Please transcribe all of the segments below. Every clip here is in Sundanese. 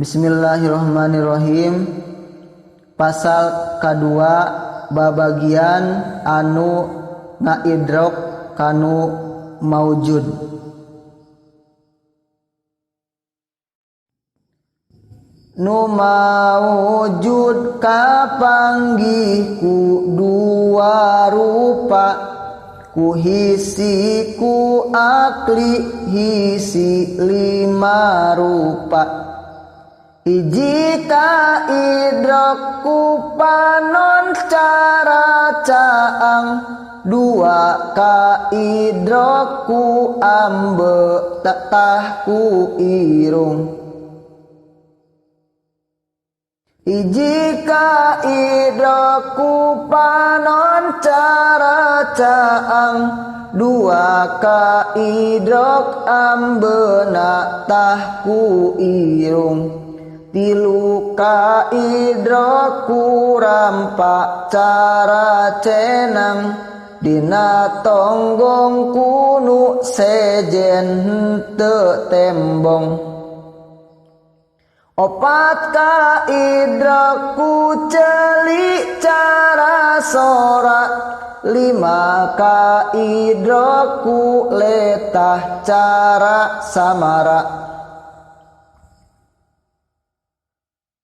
Bismillahirrahmanirrahim. Pasal kadua babagian anu ngaidrok kanu maujud. Nu maujud kapanggih ku dua rupa, ku hisi ku akli hisi lima rupa. Hiji ka idrok ku panon cara caang, dua ka idrok ku ambe tetah ku irung. Hiji ka idrok ku panon cara caang, dua ka idrok ambena tah ku irung. Tilu ka idrok ku rampak cara cenang, dina tonggong kunu sejen henteu tembong. Opat ka idrok ku celik cara sora, lima ka idrok ku letah cara samara.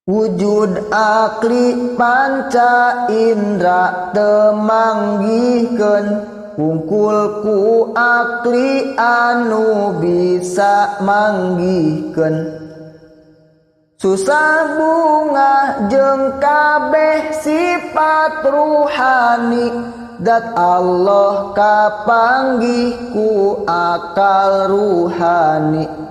Wujud akli panca indra temanggihkeun, wungkul ku akli anu bisa manggihkeun. Susah bunga jeung kabeh sifat ruhani, dat Allah kapanggih ku akal ruhani.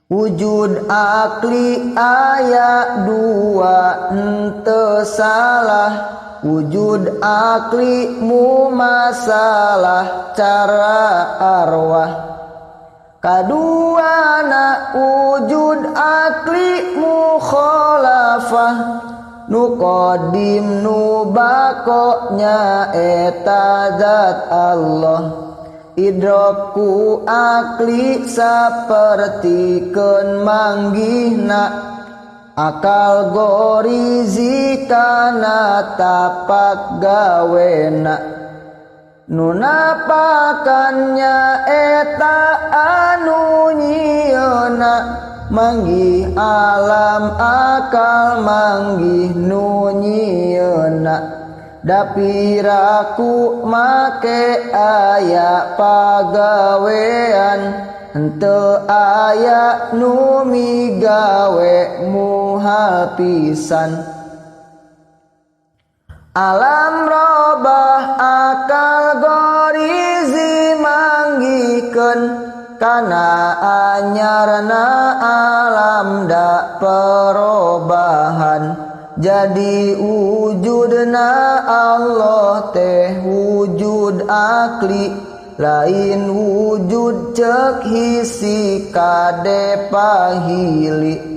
Wujud akli aya dua henteu salah, wujud akli mumasalah cara arwah. Kaduana wujud akli mukhalafah, nu qadim nu bako nyaeta zat Allah. Idrokku akli sapertikeun manggihna, akal gorizi kana tapak gawena. Nu napakan nyaeta anu nyieuna, manggih alam akal manggih nu nyieuna. Dapiraku make aya pagawean, henteu aya nu migawe muhal pisan. Alam robah akal gorizi manggihkeun, kana anyarna alam da perobahan. Jadi wujudna Allah teh wujud akli, lain wujud cek hisi kade pahili.